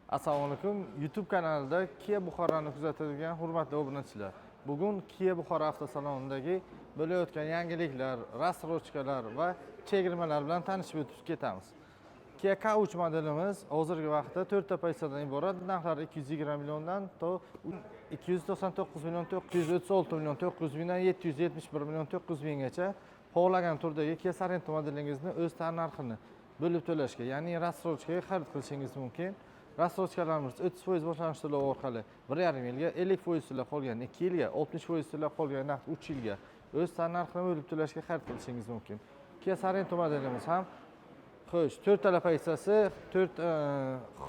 Assalomu alaykum. YouTube kanalida Kia Buxoroni kuzatadigan hurmatli obunachilar. Bugun Kia Buxoro avtosalonidagi bo'layotgan yangiliklar, рассрочка lar va chegirmalar bilan tanishib o'tib ketamiz. Kia K3 modelimiz hozirgi vaqtda to'rtta pozitsiyadan iborat. Narxlari 220 milliondan to 299 million 936 million 900 mingdan 771 million 900 minggacha xohlagan turdagi Kia Sorento modelingizni o'z tannarxini bo'lib to'lashga, ya'ni рассрочка ga xarid qilishingiz mumkin. Рассрочка larimiz 30% boshlang'ich to'lov orqali 1,5 yilga, 50% to'lab qolgan 2 yilga, 60% to'lab qolgan naqd 3 yilga o'z tannarxini bo'lib to'lashga xarid qilishingiz mumkin. Kia Sorento modelimiz ham, xo'sh, to'rttala pozitsiyasi to'rt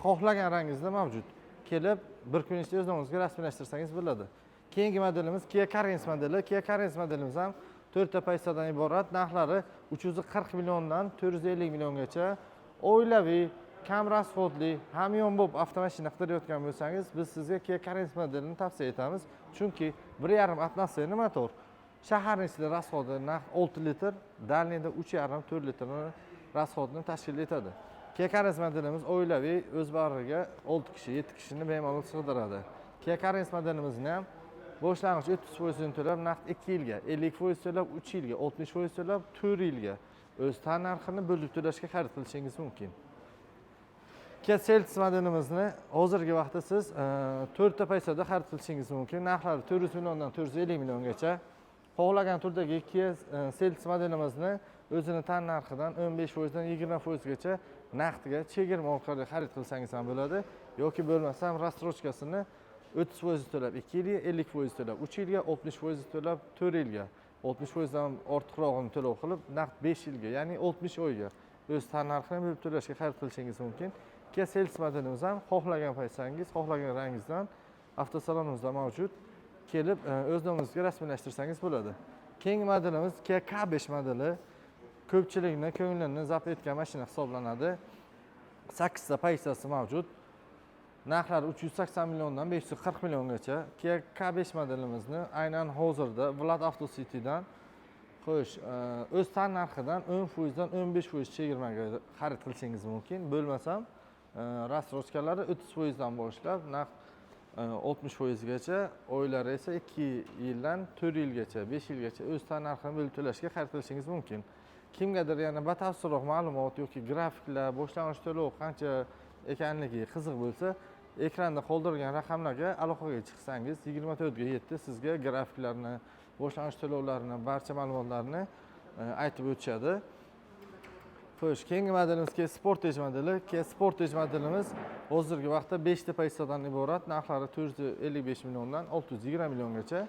xohlagan rangingizda mavjud. Kelib bir kun ichida o'z nomingizga rasmiylashtirsangiz bo'ladi. Keyingi modelimiz Kia Carens modeli. Kia Carens modelimiz ham to'rtta pozitsiyadan iborat. Narxlari 340 milliondan 450 milliongacha. Oilaviy, kam расход li, hamyonbop avtomashina qidirayotgan bo'lsangiz, biz sizga Kia Carens modelini tavsiya etamiz. Chunki 1,5 atmosfera motor. Shaharning ichida расход i naqd 6 litr, дальний da 3,5-4 litrni расход ni tashkil etadi. Kia Carens modelimiz oilaviy, o'z bag'riga 6 kishi, 7 kishini bemalol sig'diradi. Kia Carens modelimizni ham boshlang'ich 30%ini to'lab naqd 2 yilga, 50% to'lab 3 yilga, 60% to'lab 4 yilga o'z tannarxini bo'lib to'lashga xarid qilishingiz mumkin. Kia Seltos modelimizni hozirgi vaqtda siz to'rtta pozitsiyada xarid qilishingiz mumkin. Narxlari 400 milliondan 450 milliongacha. Xohlagan turdagi Kia Seltos modelimizni o'zini tan narxidan 15 dan 20 gacha naqdga chegirma orqali xarid qilsangiz ham bo'ladi yoki bo'lmasam рассрочка sini 30% to'lab 2 yilga, 50% to'lab 3 yilga, 60% to'lab 4 yilga, 60% dan ortiqrog'ini to'lov qilib naqd 5 yilga, ya'ni 60 oyga o'z tan narxini bo'lib to'lashga xarid qilishingiz mumkin. Kia Seltos modelimiz ham xohlagan paytsangiz, xohlagan rangingizdan avtosalonimizda mavjud. Kelib o'z nomingizga rasmiylashtirsangiz bo'ladi. Keyingi modelimiz Kia K5 modeli. Ko'pchilikni ko'nglini zabt etgan mashina hisoblanadi. Sakkizta pozitsiyasi mavjud. Narxlari 380 milliondan 540 milliongacha. Kia K5 modelimizni aynan hozirda Vlad Auto Citydan, xo'sh, o'z tan narxidan 10 dan 15% chegirmaga xarid qilishingiz mumkin. Bo'lmasam, рассрочка lari 30 dan boshlab naqd 60 gacha, oylari esa 2 yildan 4 yilgacha, 5 yilgacha o'z tan narxini bo'lib to'lashga xarid qilishingiz mumkin. Kimgadir yana batafsilroq ma'lumot yoki grafiklar, boshlang'ich to'lov qancha ekanligi qiziq bo'lsa, ekranda qoldirilgan raqamlarga aloqaga chiqsangiz, 24 ga 7 sizga grafiklarni, boshlang'ich to'lovlarni, barcha ma'lumotlarni aytib o'tishadi. Xo'sh, keyingi modelimiz Kia Sportage modeli. Kia Sportage modelimiz hozirgi vaqtda 5 ta pozitsiyadan iborat. Narxlari 455 milliondan 620 milliongacha.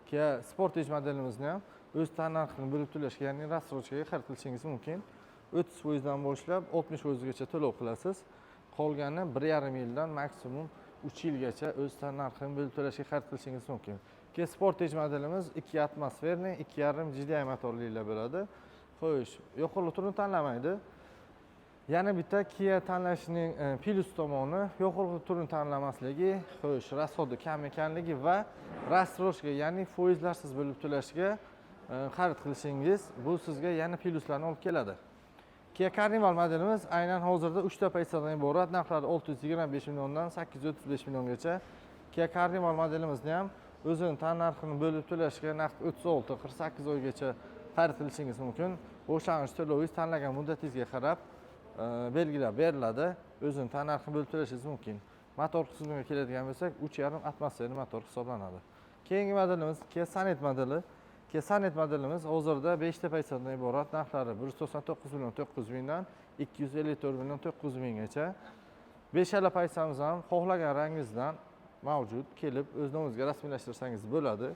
Kia Sportage modelimizni ham o'z tan narxini bo'lib to'lashga, ya'ni рассрочка ga xarid qilishingiz mumkin. 30 dan boshlab 60 gacha to'lov qilasiz. Qolgani 1,5 yildan maksimum 3 yilgacha o'z tan narxini bo'lib to'lashga xarid qilishingiz mumkin. Kia Sportage modelimiz 2 атмосферный, 2,5 GDI motorlilar bo'ladi. Xo'sh, yoqilg'i turini tanlamaydi. Yana bitta Kia tanlashning plyus tomoni yoqilg'i turini tanlamasligi, xo'sh, расход i kam ekanligi va рассрочка, ya'ni foizlarsiz bo'lib to'lashga xarid qilishingiz, bu sizga yana plyuslarni olib keladi. Kia Carnival modelimiz aynan hozirda 3 ta pozitsiyadan iborat. Narxlari 625 milliondan 835 milliongacha. Kia Carnival modelimizni ham o'zini tan narxini bo'lib to'lashga naqd 36, 48 oygacha xarid qilishingiz mumkin. Boshlang'ich to'lovingiz tanlagan muddatingizga qarab belgilab beriladi. O'zini tan narxini bo'lib to'lashingiz mumkin. Motor qismiga keladigan bo'lsak, 3,5 atmosfera motor hisoblanadi. Keyingi modelimiz Kia Sonet modeli. Kia Sonet modelimiz hozirda 5 ta pozitsiyadan iborat. Narxlari 199 million 900 mingdan 254 million 900 minggacha. Beshala pozitsiyamiz ham xohlagan rangingizdan mavjud. Kelib o'z nomingizga rasmiylashtirsangiz bo'ladi.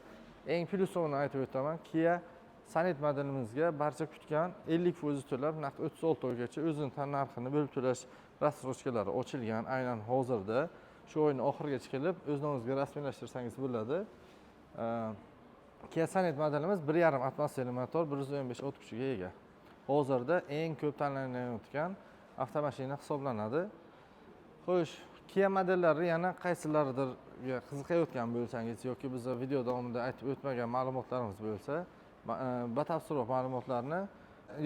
Eng plyus tomonini aytib o'taman. Kia Sonet modelimizga barcha kutgan 50% to'lab naqd 36 oygacha o'zini tan narxini bo'lib to'lash рассрочка lari ochilgan aynan hozirda. Shu oyni oxirigacha kelib o'z nomingizga rasmiylashtirsangiz bo'ladi. Kia Sonet modelimiz 1,5 atmosfera motor, 115 ot kuchiga ega. Hozirda eng ko'p tanlanayotgan avtomashina hisoblanadi. Xo'sh, Kia modellari yana qaysilaridirga qiziqayotgan bo'lsangiz yoki biz video davomida aytib o'tmagan ma'lumotlarimiz bo'lsa, batafsilroq ma'lumotlarni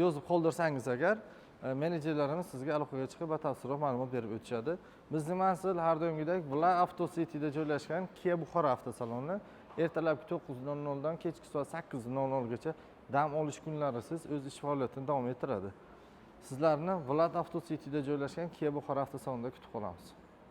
yozib qoldirsangiz agar, Menejerlarimiz sizga aloqaga chiqib, batafsilroq ma'lumot berib o'tishadi. Bizning manzil har doimgidek Vla Auto Cityda joylashgan Kia Buxoro avtosaloni. Ertalabki 9:00 dan kechki soat 8:00 gacha dam olish kunlarisiz o'z ish faoliyatini davom ettiradi. Sizlarni Vlad Auto Cityda joylashgan Kia Buxoro avtosalonida kutib qolamiz.